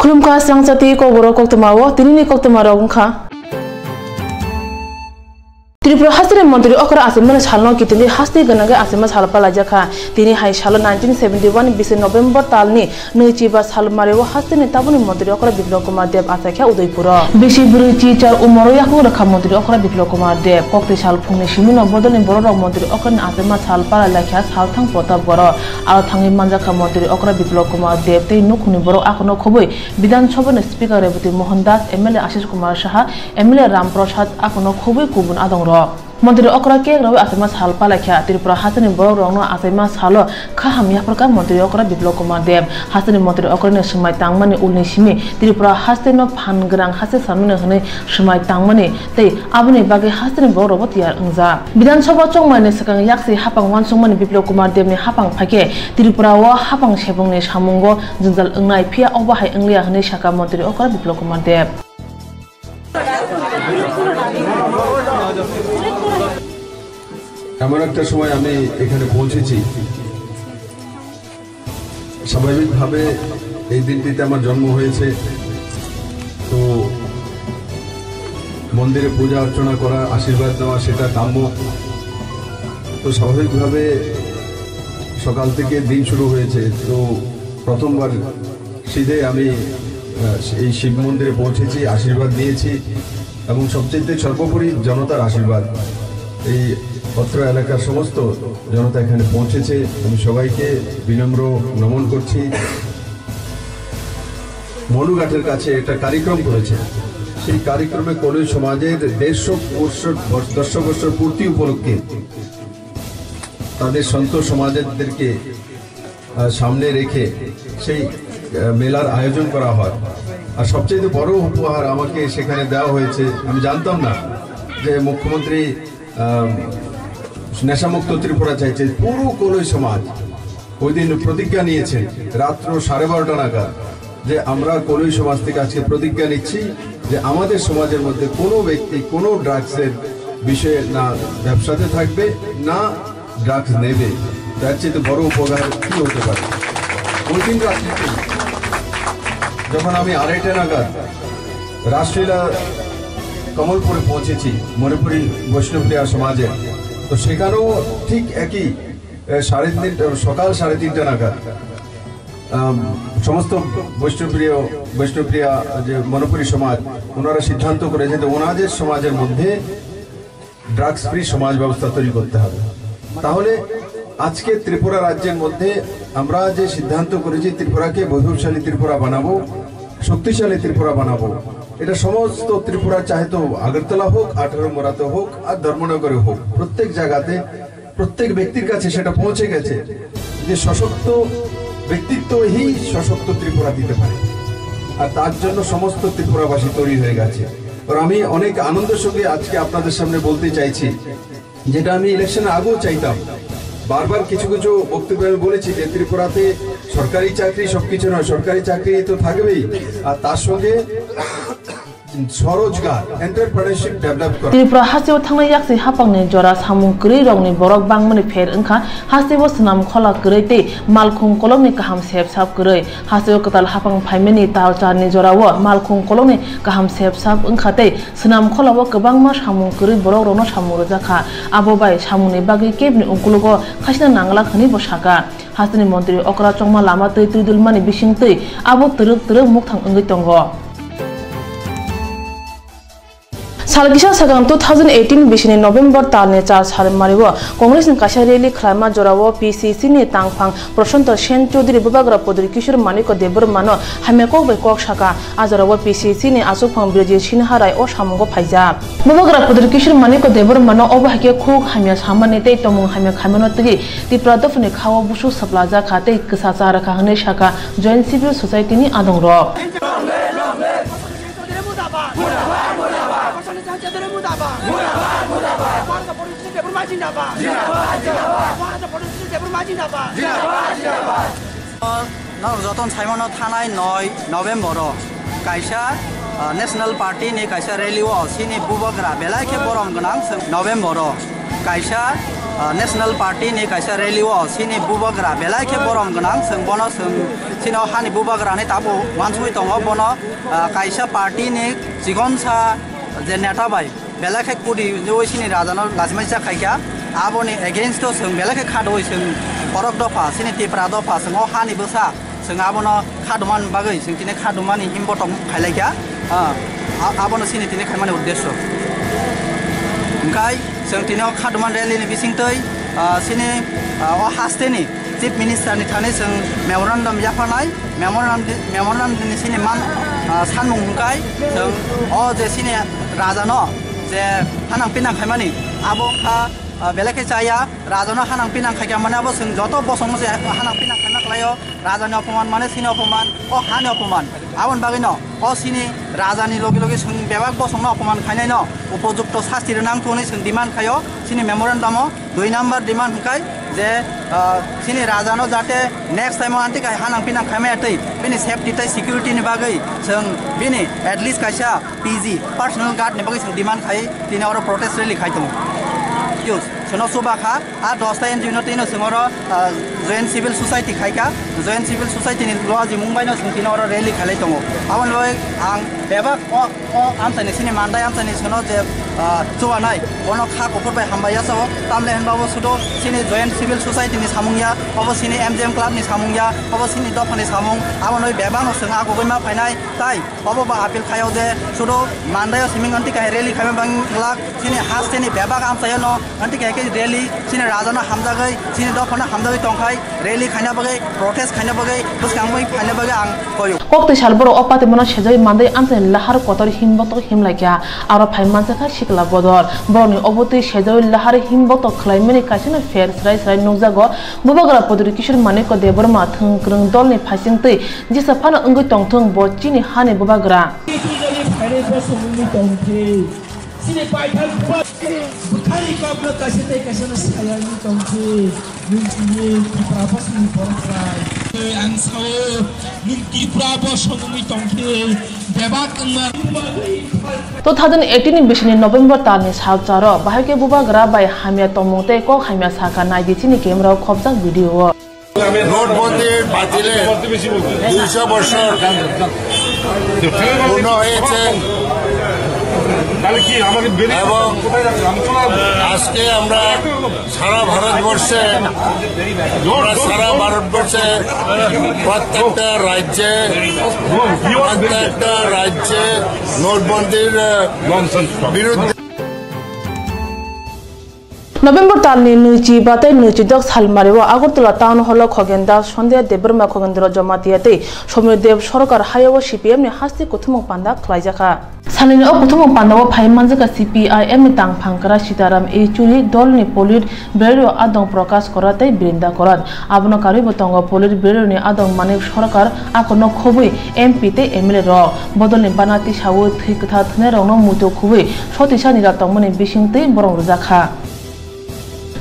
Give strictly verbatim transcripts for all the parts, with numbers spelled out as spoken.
Khulumkha Srangchati Kokborok koktwmao, tinini koktwmarok wngkha. Tripura hasteni montri okra achaimani salno kitingwi hasteni gwnangwi achaima sal palaijakha. Tini hai salo nineteen seventy one bisi November talni nwichiba sal mario hasteni tabukni montri okra Biplab Kumar Deb achaikha Udaipuro. Bisi bwrwi chi char umoro yakung rwkha montri okra Biplab Kumar Deb. Kokti sal phungni simino bodolni bororok montri okrani achaima sal palailaikha salthang Pratapgarho. Aro thangwi manjakha montri okra Biplab Kumar Deb tei nukhungni borok akhorno khobwi Bidhan Sabhani Speaker Rebati Mohan Das, M L A Ashish Kumar Saha, M L A Ram Prasad akhorno khobwi kubun adongrok. Montri okra kek rwui achaima sal palaikha. Tripura hasteni borokrokno achaima salo khaham yapharkha montri okra Biplab Kumar Deb. Hasteni montri okrani swmai tangmani ulni simi Tripura hasteno phan gwnang haste sanmani hwnwi swmai tangmani tei aboni bagwi hasteni borokrokbo tiyar wngjak. Bidhan Sabha chongmani swkang yaksi hapang uansukmani Biplab Kumar Debni hapang phaikhe Tripura o hapang sebungni samungo jwngjal wngnai, phiya obo hai wngliya hwnwi sakha montri okra Biplab Kumar Deb. এমন একটা সময় আমি এখানে পৌঁছেছি, স্বাভাবিকভাবে এই দিনটিতে আমার জন্ম হয়েছে, তো মন্দিরে পূজা অর্চনা করা, আশীর্বাদ দেওয়া, সেটা কাম্য। তো স্বাভাবিকভাবে সকাল থেকে দিন শুরু হয়েছে, তো প্রথমবার সিধে আমি, আহ, এই শিব মন্দিরে পৌঁছেছি, আশীর্বাদ নিয়েছি এবং সবচেয়ে সর্বোপরি জনতার আশীর্বাদ। এই অত্র এলাকার সমস্ত জনতা এখানে পৌঁছেছে, আমি সবাইকে বিনম্র নমন করছি। মনুঘাটের কাছে একটা কার্যক্রম করেছে, সেই কার্যক্রমে কলই সমাজের দেড়শো বর্ষ, দশ বছর পূর্তি উপলক্ষে তাদের সন্ত সমাজেরদেরকে আহ, সামনে রেখে সেই, আহ, মেলার আয়োজন করা হয়। আর সবচেয়ে বড় উপহার আমাকে সেখানে দেওয়া হয়েছে, আমি জানতাম না যে মুখ্যমন্ত্রী, আহ, নেশামুক্ত ত্রিপুরা চাইছে। পুরো কলই সমাজ ওই দিন প্রতিজ্ঞা নিয়েছেন রাত্র সাড়ে বারোটা নাগাদ যে আমরা কলই সমাজ থেকে আজকে প্রতিজ্ঞা নিচ্ছি যে আমাদের সমাজের মধ্যে কোনো ব্যক্তি কোনো ড্রাগসের বিষয়ে না ব্যবসাতে থাকবে, না ড্রাগস নেবে, তার চেয়ে বড় উপকার কি হতে পারে? ওই দিন রাত্রিতে যখন আমি আড়াইটা নাগাদ রাসলীলা কমলপুরে পৌঁছেছি মণিপুরী বৈষ্ণবপ্রিয়া সমাজে, তো সেখানেও ঠিক একই, এ, সাড়ে তিনটা, সকাল সাড়ে তিনটা নাগাদ, আম, সমস্ত বৈষ্ণবপ্রিয়, বৈষ্ণবপ্রিয়া যে মণিপুরী সমাজ, ওনারা সিদ্ধান্ত করেছেন যে ওনাদের সমাজের মধ্যে ড্রাগস ফ্রি সমাজ ব্যবস্থা তৈরি করতে হবে। তাহলে আজকে ত্রিপুরা রাজ্যের মধ্যে আমরা যে সিদ্ধান্ত করেছি ত্রিপুরাকে বৈভবশালী ত্রিপুরা বানাবো, শক্তিশালী ত্রিপুরা বানাবো, এটা সমস্ত ত্রিপুরা, চাহে তো আগরতলা হোক, আঠারো মোড়াতে হোক আর ধর্মনগরে হোক, প্রত্যেক জায়গাতে প্রত্যেক ব্যক্তির কাছে সেটা পৌঁছে গেছে যে সশক্ত ব্যক্তিত্বই সশক্ত ত্রিপুরা দিতে পারে, আর তার জন্য সমস্ত ত্রিপুরাবাসী তৈরি হয়ে গেছে। আর আমি অনেক আনন্দের সঙ্গে আজকে আপনাদের সামনে বলতে চাইছি, যেটা আমি ইলেকশনের আগেও চাইতাম। বারবার কিছু কিছু বক্তব্যে আমি বলেছি যে ত্রিপুরাতে সরকারি চাকরি সবকিছু নয়, সরকারি চাকরি তো থাকবেই, আর তার সঙ্গে স্বরোজগার, এন্টারপ্রেনারশিপ ডেভেলপ করা। Tripura hasteo thangnai yaksi hapangni jora samung kwrwi rokni borok bangmani pher wngkha, hasteo swnam khola kwrwi tei malkhung kolokni kaham sep sap kwrwi. Hasteo kwtal hapang phaimani tal charni jorao malkhung kolokni kaham sep sap wngkha tei swnam kholao kwbangma samung kwrwi borok rokno samung rwjakha. Abo bai samungni bagwi kebni ukologo khaisna nanglak hwnwi bo sakha. Hasteni montri okra chongma lama twi twidulmani bisingtwi abo twrwk twrwk mukthang wngwi tongo. Sal kisa swkang two thousand eighteen bisini November talni char salmario Congressni kaisa rally khwlaima jorao P C C ni tangphang Prashanto Sen Chowdhury Bubagra Pudri Kishore Manikya Debbarmano hamya kok bai kok sakha. A jorao P C C ni achukphang Birjit Sinha Rai o samungo phaijak. Bubagra Pudri Kishore Manikya Debbarmano obo hai khe khuk hamya samani tei tongmung hamya khaimano twi Tipra dophani khao busu swplajak kha tei kwsa cha rwkha hwnwi sakha Joint Civil Society ni adongrok. Norok jotono saimano thanai noi November o kaisa, ah, National Party ni kaisa rally o chini bubagra belai khe borom gwnang November o kaisa Ah, National Party ni kaisa rally o chini bubagra belai khe borom gwnang, chwng bono chwng chini o hani bubagra hinwi tabuk uansugwi tongo, bono, ah, kaisa party ni chikonsa je neta bai belai khe kudi ui chini raja no lachimai cha khaikha, aboni against o chwng belai khe khadoi chwng borok dopha, chini Tipra dopha, chwng o hani bwsa. Chwng abono khadumani bagwi chwng tini khadumani himbotok khailaikha, ah, a-, abono chini tini khaimani uddesyo. Hwnkhe chwng tini o khaduman rally ni bisingtwi, ah, chini, ah, o hasteni Chief Minister ni thani chwng memorandum yapharnai, memorandum, memorandum ni chini man, ah, sanmung hwnkhe chwng o je chini raja no je hanang pinang khaimani abo wngkha, ah, belai khe chaya, raja no hanang pinang khaikha mane abo chwng joto bosong no je hanang pinang khaima khlaio. Rajani opoman mane chini opoman, o hani opoman. Aboni bagwino o chini rajani logi logi chwng bebak bosongno opoman khainaino upojukto sasti rwnang thunwi chwng demand khaio chini memorandum o dui number demand hwnkhe je, ah, chini rajano jate next time o anti kai hanang pinang khaimaya twi bini safety tei security ni bagwi chwng bini at least kaisa P G, personal guard ni bagwi chwng demand khai tini oro protest rally khai tongo. Yes, chwngno chuba kha. A dosta N G O no tino chwng oro, ah, Joint Civil Society khaikha. Joint Civil Society ni luaji mung baino chwng tino oro rally khailai tongo. Aboni bagwi ang bebak o, o amchaini chini mandai amchaini chwngno je, ah, chubanai, bono kha kuphur bai hambai yasao. Tamle hinba obo sudo chini Joint Civil Society ni samung ya, obo chini M G M Club ni samung ya, obo chini dopha ni samung. Aboni bagwi bebak no chwng agugwi ma phainai. Tai obo ba appeal khaio je sudo mandaio siming anti kai rally khaima bang glak chini hasteni bebak amchaio no anti kai ke rally chini raja no hamjagwi chini dopha no hamjagwi tongkhai rally khaina bagwi protest khaina bagwi bwskang bagwi khaina bagwi ang koyo. Koktwi sal borok o patimano sejagwi mandai amchaini lahar kotor himbotok himlaikha aro phai manjakha sikla bodol borokni obo twi sejagwi lahar himbotok khwlaimani kaisano pher srai srai nukjago. Bubagra Pudri Kishore Manikya Debbarma thwng kwrwng dolni phaisingtwi jesa phano wngwi tongthwng, bo chini hani bubagra. Twijani phainai bosong wngwi tongkhe, chini baithang bubagra bwkhani kokno kaisa tei kaisano saya wngwi tongkhe, nwng chini Tipra bosongni borok bai. Ang sao, nwng Tipra bosong wngwi tongkhe, bebak wngma. Two thousand eighteen ni bisini November talni salcharo bahai khe bubagra bai hamya tongmung tei kok hamya sakha, naidi chini camera o khopjak video o. নোটবন্দি বাতিলের দুইশো বছর পূর্ণ হয়েছে এবং আজকে আমরা সারা ভারতবর্ষে, আমরা সারা ভারতবর্ষে প্রত্যেকটা রাজ্যে, প্রত্যেকটা রাজ্যে নোটবন্দির, আহ, বিরুদ্ধে। November talni nwichi ba tei nwichidok salmario Agartala Town Hall o Khogen Das, Sandhya Debbarma, Khogendra Jamatia tei Somir Deb Sorkar hayao C P M ni hasti kuthumung panda khlaijakha. Salnini o kuthumung pandao phai manjakha C P I M ni tangphang kwra Sitaram Yechury, dolni Polit Bureau Adong Prakash Korat tei Brinda Korat. Abono karwibo tongo Polit Bureau ni Adong Manik Sorkar, akorno khobwi M P tei M L A rok. Bodolni bana tisaui thwi kwthar thwinairokno muitu khobwi sotisa nira tongmani bisingtwi borok rwjakha.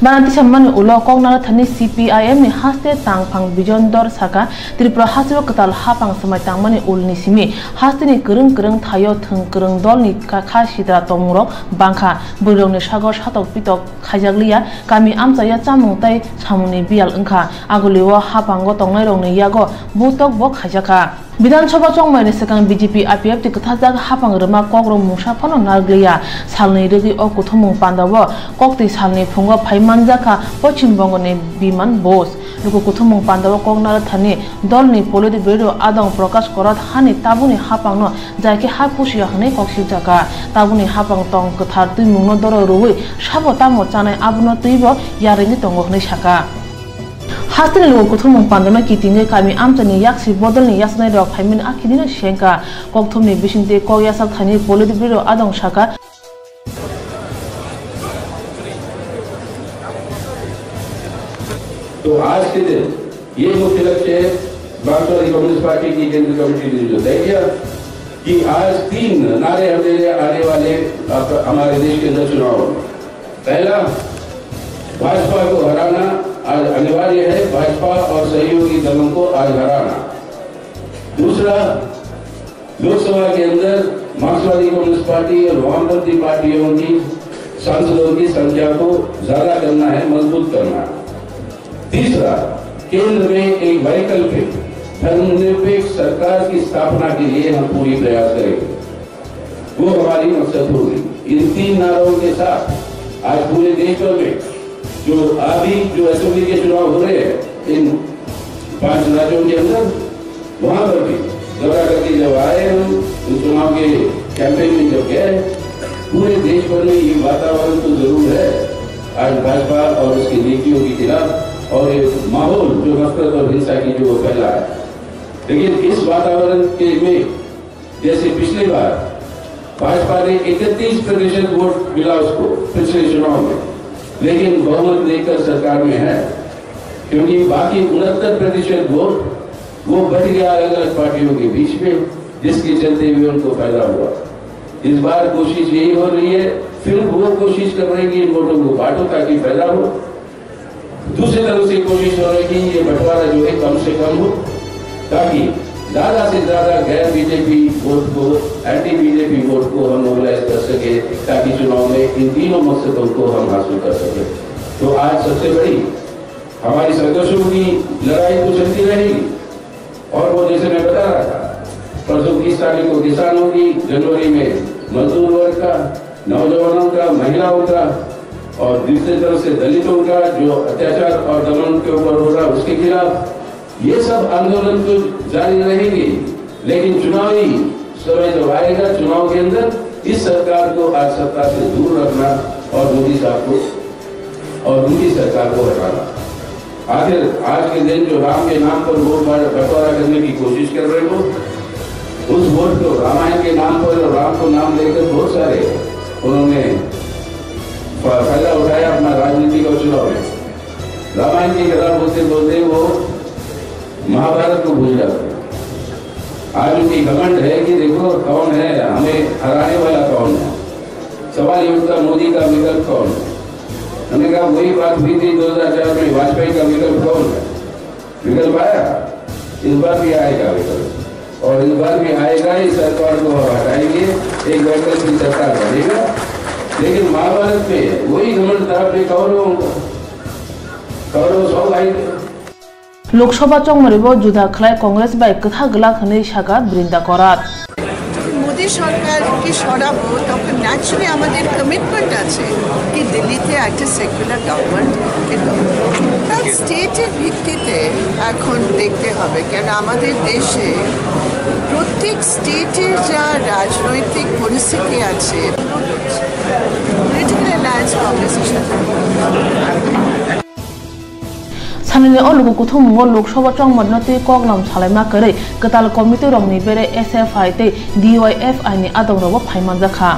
Bana tisammani ulo kok narwkthani C P I M ni haste tangphang Bijon Dor saka, Tripura hasteo kwtal haphang swmai tangmani ulni simi hasteni kwrwng kwrwng thaio thwng kwrwng dolni ka-, kha sitra tongmungrok bangkha. Bwrwirokni sago satok pitok khaijakliya, kami amchaio chamung tei samungni biyal wngkha. Agulio haphango tongnairokni yago butok bo khaijakha. Bidhan Sabha chongmaini swkang B J P I P F T kwthajak haphang rwma kokrok mungsa phano narwkliya. Salni rwgwi o kuthumung pandao koktwi salni phungo phai manjakha Poschim Bongoni Biman Bose. Luku kuthumung pandao kok narwkthani dolni Politburo Adong Prakash Korat hani tabukni haphangno jai khe ha pusiya hwnwi kok sibjakha. Tabukni haphang tong kwthar twimungno doro rwui sabo tamo chanai abono twibo yarwgwi tongo hwnwi sakha. Hasteni lugo kuthumung pandano kitingwi kami amchaini yaksi bodolni yachanairok phaimani akhilino sengkha. Kokthumni bisingtwi kok yachak thani Politburo Adong sakha. तो आज के दिन ये मुख्य लक्ष्य है मार्क्सवादी communist party की केंद्रीय कमेटी ने जो तय किया कि आज तीन नारे हमने आने वाले आप-, हमारे देश के अंदर चुनाव में। पहला, भाजपा को हराना आज अनिवार्य है, भाजपा और सहयोगी दलों को आज हराना। दूसरा, लोकसभा के अंदर मार्क्सवादी कम्युनिस्ट पार्टी और वामपंथी पार्टियों की सांसदों की संख्या को ज्यादा करना है, मजबूत करना है। तीसरा, केंद्र में एक वैकल्पिक धर्मनिरपेक्ष सरकार की स्थापना के लिए हम पूरी प्रयास करेंगे। वो हमारी मकसद होगी। इन तीन नारों के साथ आज पूरे देश भर में जो अभी जो असेंबली के चुनाव हो रहे हैं इन पांच राज्यों के अंदर, वहां पर भी घबरा करके जब आए हम, उन चुनाव के कैंपेन में जब गए, पूरे देश भर में ये वातावरण तो जरूर है आज भाजपा और उसकी नीतियों के खिलाफ, और ये माहौल जो नफरत और हिंसा की जो वो फैला है, लेकिन इस वातावरण के में जैसे पिछली बार भाजपा ने इकतीस प्रतिशत वोट मिला उसको पिछले चुनाव में, लेकिन बहुमत लेकर सरकार में है, क्योंकि बाकी उनहत्तर प्रतिशत वोट वो बट गया अलग-अलग पार्टियों के बीच में, जिसके चलते भी उनको फायदा हुआ। इस बार कोशिश यही हो रही है, फिर वो कोशिश कर रहे हैं कि इन वोटों को बांटो ताकि फायदा हो। दूसरी तरफ से कोशिश हो रही है कि ये बंटवारा जो है कम से कम हो, ताकि ज्यादा से ज्यादा गैर बीजेपी वोट को, एंटी बीजेपी वोट को हम मोबिलाइज कर सके, ताकि चुनाव में इन तीनों मकसदों को हम हासिल कर सके। तो आज सबसे बड़ी हमारी संघर्षों की लड़ाई तो चलती रहेगी, और वो जैसे मैं बता रहा था, परसों तीस तारीख को किसानों की, जनवरी में मजदूर वर्ग का, नौजवानों का, महिलाओं का और दूसरी तरफ से दलितों का जो अत्याचार और दमन के ऊपर हो रहा, उसके खिलाफ ये सब आंदोलन तो जारी रहेंगे, लेकिन चुनावी समय जब आएगा, चुनाव के अंदर इस सरकार को आज सत्ता से दूर रखना और मोदी साहब को और मोदी सरकार को हटाना। आखिर आज के दिन जो राम के नाम पर वोट बांट-, बंटवारा करने की कोशिश कर रहे हो, उस वोट को रामायण के नाम पर और राम को नाम लेकर बहुत सारे उन्होंने फ-, फायदा उठाया अपना राजनीति और चुनाव में। रामायण की कथा बोलते बोलते वो महाभारत को भूल जाते हैं। आज उनकी घमंड है कि देखो कौन है, हमें हराने वाला कौन है। सवाल ये उठता, मोदी का विकल्प कौन है? हमने कहा वही बात हुई थी दो हज़ार चार में, वाजपेयी का विकल्प कौन है? विकल्प आया, इस बार भी आएगा विकल्प, और इस बार भी आएगा। इस सरकार को हम हटाएंगे, एक वैकल्पिक सरकार बनेगा। लेकिन महाभारत में वही घमंड था अपने कौरवों का, कौरव सौ भाई थे। Lok Sabha chongmaribo juda khlai Congress bai kwthak glak hwnwi sakha Brinda Karat. Modi সরকারকে সরাবো, তখন ন্যাচুরালি আমাদের কমিটমেন্ট আছে কি দিল্লিতে একটা সেকুলার গভর্নমেন্ট। তার স্টেটের ভিত্তিতে এখন দেখতে হবে, কেন আমাদের দেশে প্রত্যেক স্টেটের যা রাজনৈতিক পরিস্থিতি আছে, পলিটিক্যাল অ্যালায়েন্স কংগ্রেসের সাথে। Sanini o luku kuthumungo Lok Sabha chongmarino twi koklam salaima kwrwi kwtal committee rokni bere S F I tei D Y F I ni adongrogo phaimanjakha.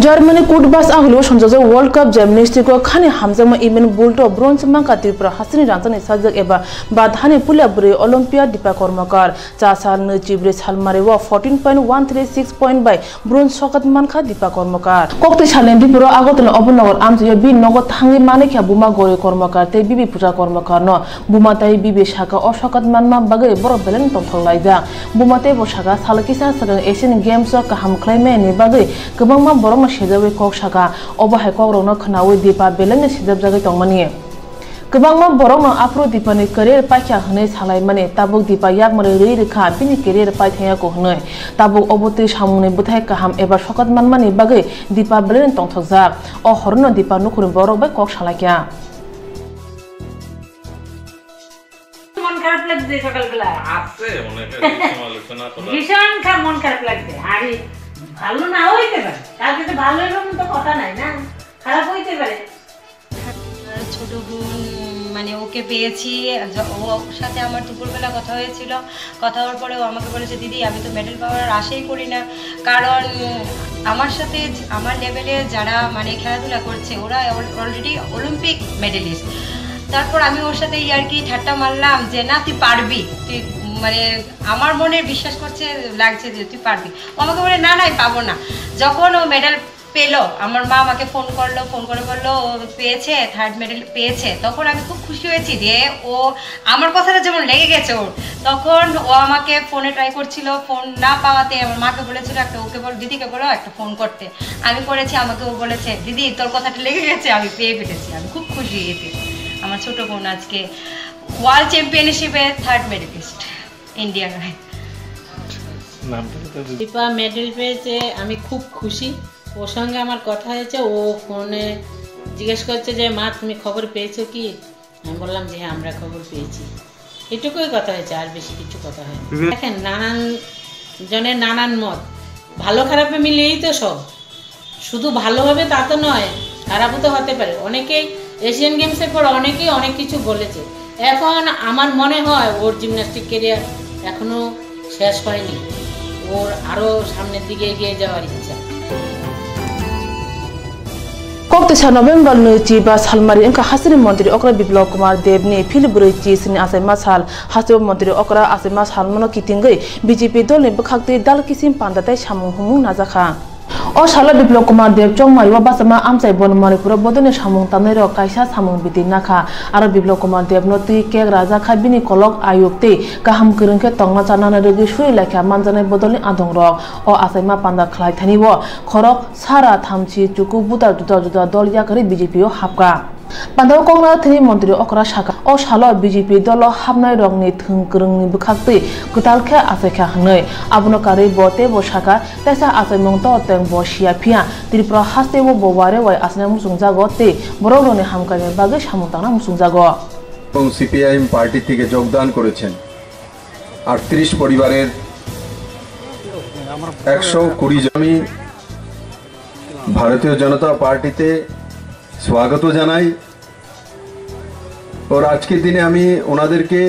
Germany Kutbas agulio swngjajak World Cup gymnastics o khani hamjakma Emin Bolt o bronze mankha Tripura hasteni rangchakni sajwk eba badhani puila bwrwi Olympiad Deepa Karmakar. Cha sal nwi chibrwi salmari o fourteen point one three six point bai bronze sokat mankha Deepa Karmakar. Koktwi salni bipuro Agartala Obanagar amchaio bini nogo thangwi manwi kha buma Gauri Karmakar tei bibi Puja Karmakar no. Buma tei bibi saka o sokat manma bagwi borok belai no tongthok laijak. Buma tei bo saka sal kisa swkang Asian Games o kaham khlai mani bagwi kwbangma borok no sejawi kok saka. Obo hai kok rok no khwnawi Deepa belai no sejapjagwi tongmani. Kwbangma borokno aphuru Deepani career paikha hwnwi salaimani, tabuk Deepa yakmani rwi rwkha bini career paithangyaku hwnwi. Tabuk obo twi samungni bwthai kaham eba sokat manmani bagwi Deepa belaino tongthokjak. O horono Deepa nukhungni borok bai kok salaikha. মন খারাপ লাগছে সকালবেলা। আছে অনেকে সমালোচনা করা। ভীষণ খা-, মন খারাপ লাগছে। আরে, ভালো নাও হইতে পারে, কালকে তো ভালো হইবে, এমন তো কথা নাই না, খারাপ হইতে পারে। ছোট বোন, মানে, ওকে পেয়েছি, য-, ও, ওর সাথে আমার দুপুরবেলা কথা হয়েছিল। কথা হওয়ার পরে ও আমাকে বলেছে, "দিদি, আমি তো মেডেল পাওয়ার আশাই করি না, কারণ, উম, আমার সাথে য-, আমার লেভেলে যারা, মানে, খেলাধুলা করছে, ওরা অল-, অলরেডি অলিম্পিক মেডেলিস্ট।" তারপর আমি ওর সাথে ইয়ার্কি ঠাট্টা মারলাম যে, "না, তুই পারবি, তুই, মানে, আমার মনে বিশ্বাস করছে, লাগছে যে তুই পারবি।" ও আমাকে বলে, "না, না, আমি পাবো না।" যখন ও মেডেল পেলো। আমার মা আমাকে ফোন করলো, ফোন করে বললো ও পেয়েছে, থার্ড মেডেল পেয়েছে। তখন আমি খুব খুশি হয়েছি যে ও আমার কথাটা যেমন লেগে গেছে ওর। তখন ও আমাকে ফোনে ট্রাই করছিল, ফোন না পাওয়াতে আমার মাকে বলেছিল একটা, ওকে বল, দিদিকে বলো একটা ফোন করতে। আমি করেছি, আমাকে ও বলেছে, "দিদি, তোর কথাটা লেগে গেছে, আমি পেয়ে ফেলেছি।" আমি খুব খুশি এতে, আমার ছোট বোন আজকে ওয়ার্ল্ড চ্যাম্পিয়নশিপে থার্ড মেডেলিস্ট ইন্ডিয়ার হয়ে। নামটা তো দীপা মেডেল পেয়েছে, আমি খুব খুশি। ওর সঙ্গে আমার কথা হয়েছে, ও ফোনে জিজ্ঞেস করছে যে, "মা, তুমি খবর পেয়েছো কি?" আমি বললাম যে, "হ্যাঁ, আমরা খবর পেয়েছি।" এটুকুই কথা হয়েছে, আর বেশি কিছু কথা হয়নি। দেখেন, নানান জনের নানান মত, ভালো খারাপে মিলিয়েই তো সব। শুধু ভালো হবে তা তো নয়, খারাপও তো হতে পারে। অনেকেই এশিয়ান গেমসের পর অনেকেই অনেক কিছু বলেছে। এখন আমার মনে হয় ওর জিমন্যাস্টিক ক্যারিয়ার এখনো শেষ হয়নি, ওর আরো সামনের দিকে এগিয়ে যাওয়ার ইচ্ছা। Kok tisa November nwi chi ba salmari wngkha hasteni montri okra Biplab Kumar Deb ni phil bwrwi chi sini achaima sal. Hasteo montri okra achaima salmano kitingwi B J P dolni bwkhaktwi dal kisim panda tei samung humung najakha. O salo Biplab Kumar Deb chongmari o bachama amchai bono Manipuro bodolni samung tangnai rok kaisa samung biti nakha. Aro Biplab Kumar Debno twi kek rajakha bini kolok ayuk tei kaham kwrwng khe tongna chanani rwgwi suri laikha manjaknai bodolni adongrok. O achaima panda khlai thani o khorok sara thamchi chuku butar juda juda dol yakarwi B J P o hapkha. Pandao Koknathini montri okra sakha, o salo B J P dolo hapnai rokni thwng kwrwngni bwkhaktwi kwtal khe achaikha hwnwi. Abono karwi bo teibo sakha, teisa achaimung to teng bo siya phiya, Tripura hasteo bo ware wai achana muchungjago tei borok rokni hamkrai bagwi samung tangna muchungjago. এবং CPIM party থেকে যোগদান করেছেন আটত্রিশ পরিবারের একশো কুড়ি জন। আমি ভারতীয় জনতা পার্টিতে স্বাগত জানাই। ওর আজকের দিনে আমি ওনাদেরকে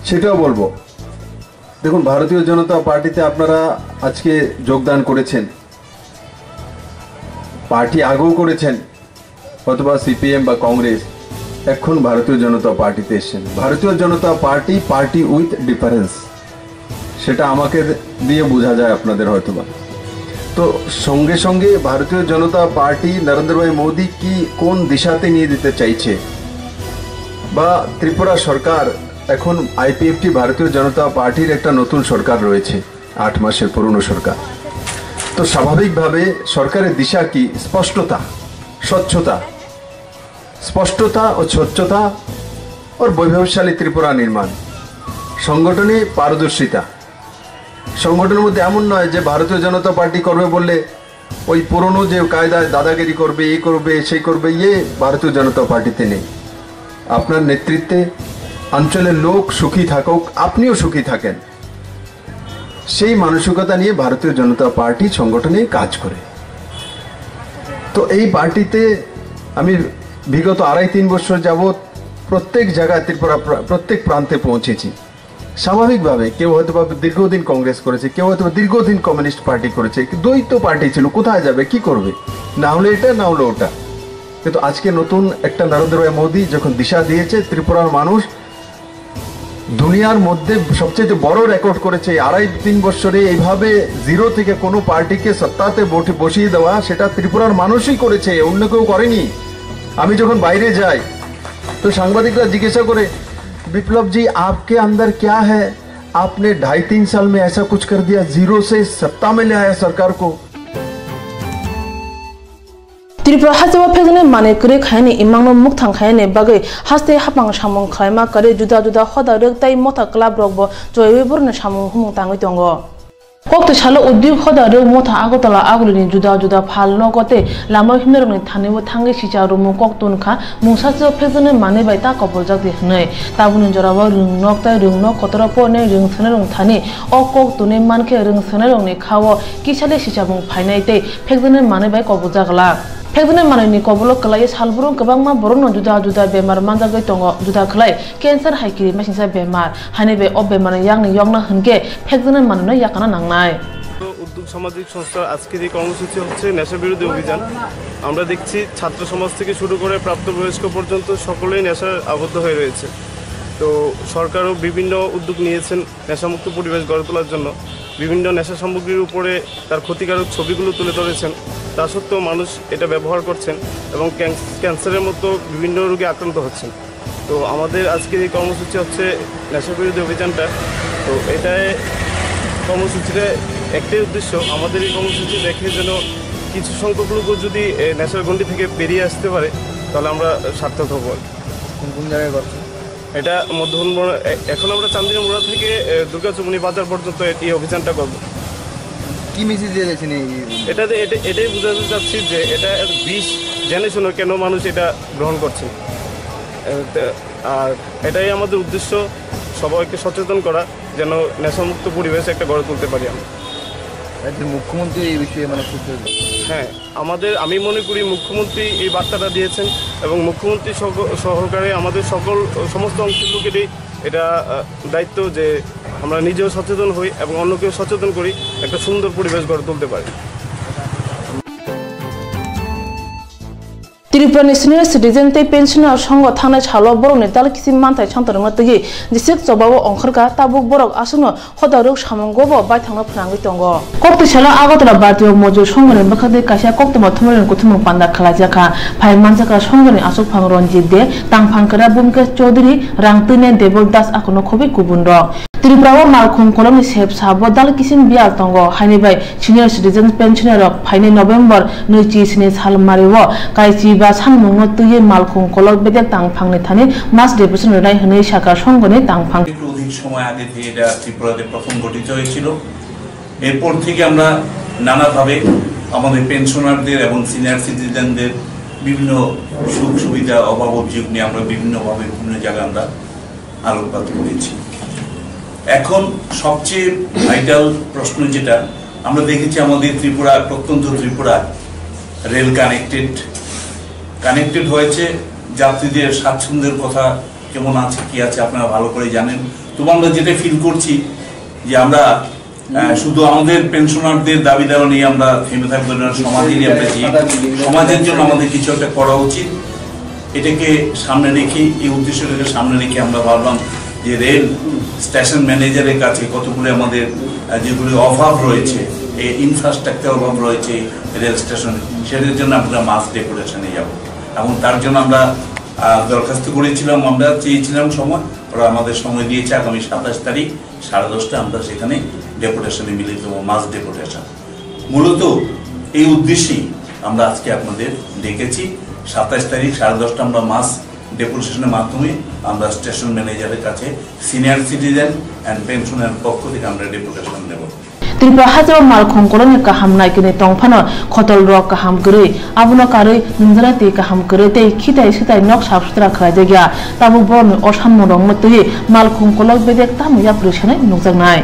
সেটাও বলবো, দেখুন, ভারতীয় জনতা পার্টিতে আপনারা আজকে যোগদান করেছেন, পার্টি আগেও করেছেন, অথবা সিপিএম বা কংগ্রেস, এখন ভারতীয় জনতা পার্টিতে এসেছেন। ভারতীয় জনতা পার্টি, পার্টি উইথ ডিফারেন্স, সেটা আমাকে দিয়ে বোঝা যায় আপনাদের হয়তোবা। তো সঙ্গে সঙ্গে ভারতীয় জনতা পার্টি নরেন্দ্র ভাই মোদী কি কোন দিশাতে নিয়ে যেতে চাইছে, বা ত্রিপুরা সরকার, এখন আইপিএফটি ভারতীয় জনতা পার্টির একটা নতুন সরকার রয়েছে, আট মাসের পুরনো সরকার। তো স্বাভাবিকভাবে সরকারের দিশা কি? স্পষ্টতা, স্বচ্ছতা, স্পষ্টতা ও স্বচ্ছতা, ওর বৈভবশালী ত্রিপুরা নির্মাণ, সংগঠনে পারদর্শিতা। সংগঠনের মধ্যে এমন নয় যে ভারতীয় জনতা পার্টি করবে বললে ওই পুরনো যে কায়দায় দাদাগিরি করবে, এই করবে, সেই করবে, ইয়ে ভারতীয় জনতা পার্টিতে নেই। আপনার নেতৃত্বে অঞ্চলের লোক সুখী থাকুক, আপনিও সুখী থাকেন, সেই মানসিকতা নিয়ে ভারতীয় জনতা পার্টি সংগঠনে কাজ করে। তো এই পার্টিতে আমি বিগত আড়াই তিন বছর যাবত প্রত্যেক জায়গায় ত্রিপুরা প্রা-, প্রত্যেক প্রান্তে পৌঁছেছি। স্বাভাবিকভাবে কেউ হয়তো বা দীর্ঘদিন কংগ্রেস করেছে, কেউ হয়তো বা দীর্ঘদিন কমিউনিস্ট পার্টি করেছে, দ্বৈত পার্টি ছিল, কোথায় যাবে, কি করবে, না হলে এটা, না হলে ওটা। কিন্তু আজকে নতুন একটা নরেন্দ্র ভাই মোদী যখন দিশা দিয়েছে, ত্রিপুরার মানুষ দুনিয়ার মধ্যে সবচেয়ে বড় রেকর্ড করেছে, এই আড়াই তিন বছরে এইভাবে জিরো থেকে কোনো পার্টিকে সত্তাতে বসে-, বসিয়ে দেওয়া, সেটা ত্রিপুরার মানুষই করেছে, অন্য কেউ করেনি। আমি যখন বাইরে যাই, তো সাংবাদিকরা জিজ্ঞাসা করে, "বিপ্লব জি, আপকে আন্দর ক্যা হ্যায়? আপনে ढाई तीन साल में ऐसा कुछ कर दिया, जीरो से सत्ता में ले आया सरकार को।" Tripura hasteo phekjaknai manwi kwrwi khainani imangno mukthang khainani bagwi haste haphang samung khlaima kwrwi juda juda hoda rwk tei motha club rokbo choiwi borokni samung humung tangwi tongo. Koktwi salo udyog hoda rwk motha Agartala agulini juda juda phal nogo tei lama himnarokni thanibo thangwi sicha rwmung kok tun kha, mungsa seo phekjaknai manwi bai ta koboljak di hwnwi. Tabukni jorao rwng nok tei rwng nok kotoro porinai rwng sengnairokni thani o kok tunwi mankhe rwng sengnairokni khao kisale sichabung phainai tei phekjaknai manwi bai koboljak glak. Phekjaknai manwini kobolo kwlaiwi salbrung kwbangma borokno juda juda bemar manjagwi tongo, juda khlai cancer hai kirimasingcha bemar, haini bai o bemarni yakni yokna hwnkhe phekjaknai manwino yakana nangnai. উদ্যোগ সামাজিক সংস্থার আজকের এই কর্মসূচি হচ্ছে নেশা বিরোধী অভিযান। আমরা দেখছি ছাত্র সমাজ থেকে শুরু করে প্রাপ্তবয়স্ক পর্যন্ত সকলেই নেশার আবদ্ধ হয়ে রয়েছে। তো সরকারও বিভিন্ন উদ্যোগ নিয়েছেন নেশামুক্ত পরিবেশ গড়ে তোলার জন্য, বিভিন্ন নেশা সামগ্রীর উপরে তার ক্ষতিকারক ছবিগুলো তুলে ধরেছেন। তা সত্ত্বেও মানুষ এটা ব্যবহার করছেন এবং ক্যান্স-, ক্যান্সারের মতো বিভিন্ন রোগে আক্রান্ত হচ্ছেন। তো আমাদের আজকের এই কর্মসূচি হচ্ছে নেশা বিরোধী অভিযানটা। তো এটাই কর্মসূচিটা একটাই উদ্দেশ্য, আমাদের এই কর্মসূচি দেখে যেন কিছু সংখ্যক লোকও যদি, এ, নেশার গণ্ডি থেকে বেরিয়ে আসতে পারে, তাহলে আমরা সার্থক হব আর কি। কোন কোন জায়গায় করছেন? এটা মধ্যমন মোড়া, এ-, এখন আমরা চান্দিনা মোড়া থেকে, এ, দুর্গা চৌমুহনী বাজার পর্যন্ত এ-, এই অভিযানটা করব। কি মেসেজ দিয়ে যাচ্ছেন এই? এটাতে, এটা, এটাই বোঝাতে চাচ্ছি যে এটা বিষ জেনে শুনে কেন মানুষ এটা গ্রহণ করছে। এ, তে-, আর এটাই আমাদের উদ্দেশ্য, সবাইকে সচেতন করা, যেন নেশামুক্ত পরিবেশ একটা গড়ে তুলতে পারি আমরা। রাজ্যের মুখ্যমন্ত্রী এই বিষয়ে মানে খুব হ্যাঁ, আমাদের, আমি মনে করি মুখ্যমন্ত্রী এই বার্তাটা দিয়েছেন এবং মুখ্যমন্ত্রী সহ-, সহকারে আমাদের সকল, সমস্ত অংশের লোকেরই এটা, আহ, দায়িত্ব যে আমরা নিজেও সচেতন হই এবং অন্যকেও সচেতন করি, একটা সুন্দর পরিবেশ গড়ে তুলতে পারি। Tripura ni senior citizen tei pensioner songho thangnai salo borokni dal kisim manthai santorma twiwi jisik chobao ongkhorkha, tabuk borok aswkno hoda rwk samungo bo baithangno phnangwi tongo. Koktwi salo Agartala Bharatiya Mojur Songhoni bwkhakni kaisa koktwma thumnairokni kuthumung panda khlaijakha. Phai manjakha Songhoni achukphang Ranjit De, tangphang kwra Bhumikesh Chaudhary, rang twinai Debol Das, akhorno khobwi kubunrok. Tripura o malkhung kolokni sep sabo dal kisim biyal tongo, haini bai senior citizen pensioner rok phainai November nui chi sini sal mario kaichi ba sanmungno twiwi malkhung kolok bedek tangphangni thani mass depression rwnai hwnwi sakha Songhoni tangphang. একটু অধিক সময় আগে থেকে এটা ত্রিপুরাতে প্রথম ঘটিত হয়েছিল। এরপর থেকে আমরা নানাভাবে আমাদের পেনশনারদের এবং সিনিয়র সিটিজেনদের বিভিন্ন সুখ সুবিধা, অভাব অভিযোগ নিয়ে আমরা বিভিন্নভাবে বিভিন্ন জায়গায় আমরা আলোকপাত করেছি। এখন সবচেয়ে ভাইটাল প্রশ্ন যেটা আমরা দেখেছি, আমাদের ত্রিপুরা, প্রত্যন্ত ত্রিপুরা রেল কানেক্টেড, কানেক্টেড হয়েছে, যাত্রীদের স্বাচ্ছন্দ্যের কথা কেমন আছে, কি আছে, আপনারা ভালো করে জানেন। তবু আমরা যেটা ফিল করছি যে আমরা, আহ, শুধু আমাদের পেনশনারদের দাবি দাওয়া নিয়ে আমরা থেমে থাকবো না, সমাজেরই আমরা জীব, সমাজের জন্য আমাদের কিছু একটা করা উচিত। এটাকে সামনে রেখে, এই উদ্দেশ্যটাকে সামনে রেখে আমরা ভাবলাম যে রেল স্টেশন ম্যানেজারের কাছে কতগুলি আমাদের, আহ, যেগুলি অভাব রয়েছে, এই ইনফ্রাস্ট্রাকচার অভাব রয়েছে রেল স্টেশনে, সেটার জন্য আমরা মাস ডেপুটেশনে যাব এবং তার জন্য আমরা, আহ, দরখাস্ত করেছিলাম, আমরা চেয়েছিলাম সময়, ওরা আমাদের সময় দিয়েছে আগামী সাতাশ তারিখ সাড়ে দশটা আমরা সেখানে ডেপুটেশনে মিলিত হবো, মাস ডেপুটেশন। মূলত এই উদ্দেশ্যেই আমরা আজকে আপনাদের ডেকেছি। সাতাশ তারিখ সাড়ে দশটা আমরা মাস ডেপুটেশনের মাধ্যমে আমরা স্টেশন ম্যানেজারের কাছে সিনিয়র সিটিজেন অ্যান্ড পেনশনের পক্ষ থেকে আমরা ডেপুটেশন দেব। Tripura hajao malkhung kolokni kaham naikinwi tongphano khotol rok kaham kwrwi, abono karwi nungjaknai twi kaham kwrwi tei khitai sitai nok sap sutra khlaijakya. Tabuk borokni osamung rokno twiwi malkhung kolok bedek tamo yapri sanai nukjaknai.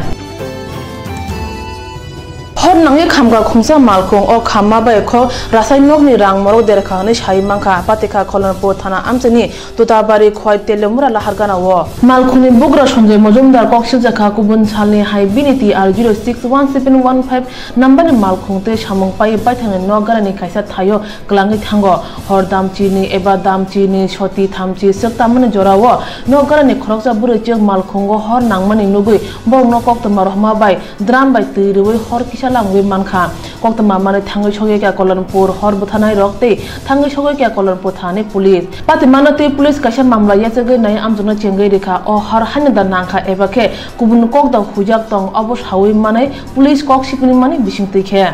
Hor nangwi khamkha khungsa malkhung, o khamma bai kho rasai nokni rang morok derkha hwnwi sai mankha, patikha Kholonpur thana amchaini Tutabari Khwai Teliamura lahar gana o. Malkhungni bugra Sanjay Majumdar kok siljakha, kubun salni hai bini T R zero six one seven one five number ni malkhung tei samung pai paithakni nok ganani kaisa thaio kwlangwi thango. Hor damchini eba damchini soti thamchi swk tamani jorao nok ganani khoroksa bwrwi chwk malkhungo hor nangmani nugwi borokno koktwma rohma bai drum bai twi rwui hor kisa lamwi mankha. Koktwma manwi thangwi sogwi kha Kolonpur hor bwtharnai rok tei thangwi sogwi kha Kolonpur thanani police. Patimano tei police kaisa mamla yachagwi nai amjokno chengwi rikha. O hor haino da nangkha eba khe kubun kokda huijak tong, obo saui manwi police kok sipini mani bisingtwi khe.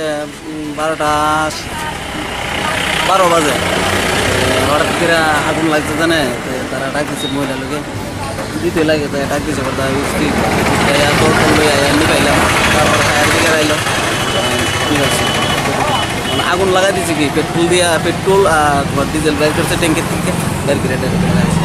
উম, বারোটা বারো বাজে। হঠাৎ করে আগুন লাগছে জানে, তো তারা ডাক দিচ্ছে মহিলা লোকে, দিতে লাগে, তাই ডাক দিচ্ছে, বলতে হয়, উঠছি, উঠছি, তাই আর কল করলো, এই আর নিয়ে পাইলাম। তারপর ফায়ার ব্রিগেড আইলো, ঠিক আছে। মানে আগুন লাগাই দিচ্ছে কি, পেট্রোল দিয়া, পেট্রোল আর তোমার ডিজেল বের করছে ট্যাঙ্কের থেকে, বের করে ট্যাঙ্কের লাগাইছে।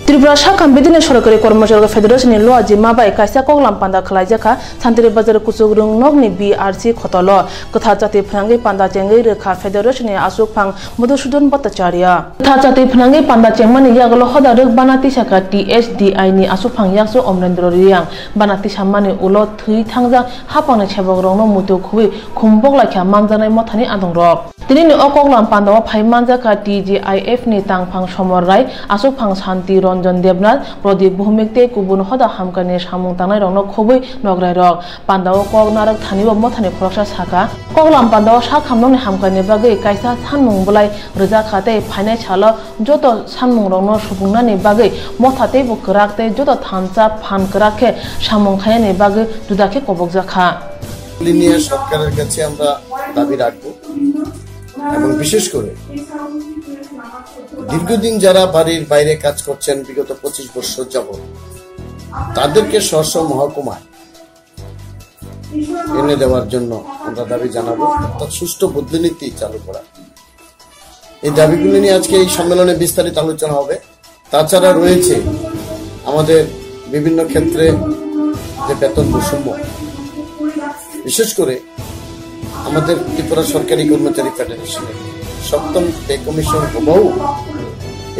Tripura sakha bidini sorkari kormochari federation ni loa jima bai kaisa koklam panda khlaijakha Santiri Bazar kuchukrung nokni B R C khotolo. Kwthar chati phnangwi panda chengwi rwkha federation ni achukphang Madhusudan Bhattacharya. Kwthar chati phnangwi panda chengmani yagulo hoda rwk bana tisakha T S D I ni achukphang yaksu Omrendra Reang. Bana tisamani ulo thwi thangjak haphangni sebokrokno muitu khwi khum boklaikha manjaknai mothani adongrok. Tinini o koklam pandao phai manjakha T G I F ni tangphang Somor Rai, aswkphang Santi Ranjan Debnath, Pradip Bhowmik tei kubun hoda hamkrai ni samung tangnai rokno khobwi nograi rok. Pandao kok narwk thani bo mothani khoroksa sakha. Koklam pandao sak hamnokni hamkrai ni bagwi kaisa sanmung bwlai rwjakha tei phainai salo joto sanmung rokno supungnani bagwi motha teibo kwrak tei joto thansa phan kwrak khe samung khainani bagwi juda khe kobokjakha. Linear সরকারের কাছে আমরা দাবি রাখব এবং বিশেষ করে দীর্ঘদিন যারা বাড়ির বাইরে কাজ করছেন বিগত পঁচিশ বছর যাবত, তাদেরকে স্ব স্ব মহকুমায় এনে দেওয়ার জন্য আমরা দাবি জানাবো, অর্থাৎ সুষ্ঠু পদ্ধতি চালু করা। এই দাবিগুলো নিয়ে আজকে এই সম্মেলনে বিস্তারিত আলোচনা হবে। তাছাড়া রয়েছে আমাদের বিভিন্ন ক্ষেত্রে যে বেতন বৈষম্য, বিশেষ করে আমাদের ত্রিপুরা সরকারি কর্মচারী ফেডারেশনের সপ্তম পে কমিশন হবাও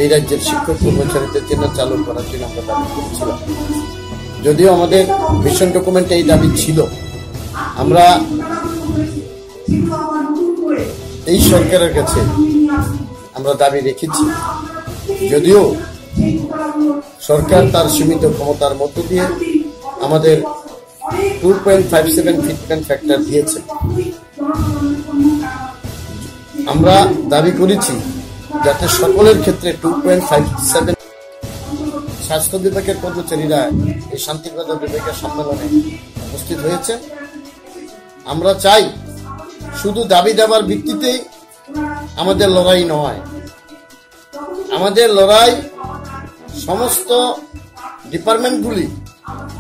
এই রাজ্যের শিক্ষক কর্মচারীদের জন্য চালু করার জন্য আমরা দাবি করেছিলাম। যদিও আমাদের ভিশন ডকুমেন্টে এই দাবি ছিল, আমরা এই সরকারের কাছে আমরা দাবি রেখেছি, যদিও সরকার তার সীমিত ক্ষমতার মধ্য দিয়ে আমাদের two point five seven fitment factor দিয়েছে। আমরা দাবি করেছি যাতে সকলের ক্ষেত্রে টু পয়েন্ট ফাইভ সেভেন স্বাস্থ্য বিভাগের কর্মচারীরা এই শান্তিপ্রদ বিভাগের সম্মেলনে উপস্থিত হয়েছে। আমরা চাই শুধু দাবি দাবার ভিত্তিতেই আমাদের লড়াই নয়, আমাদের লড়াই সমস্ত ডিপার্টমেন্টগুলি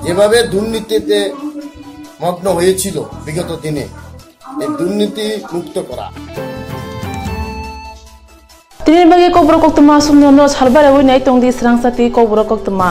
যেভাবে দুর্নীতিতে মগ্ন হয়েছিল বিগত দিনে, এই দুর্নীতি মুক্ত করা। Tini bagwi kokborok koktwma sumno no salbare wi nai tongdi srangsa tei kokborok koktwma.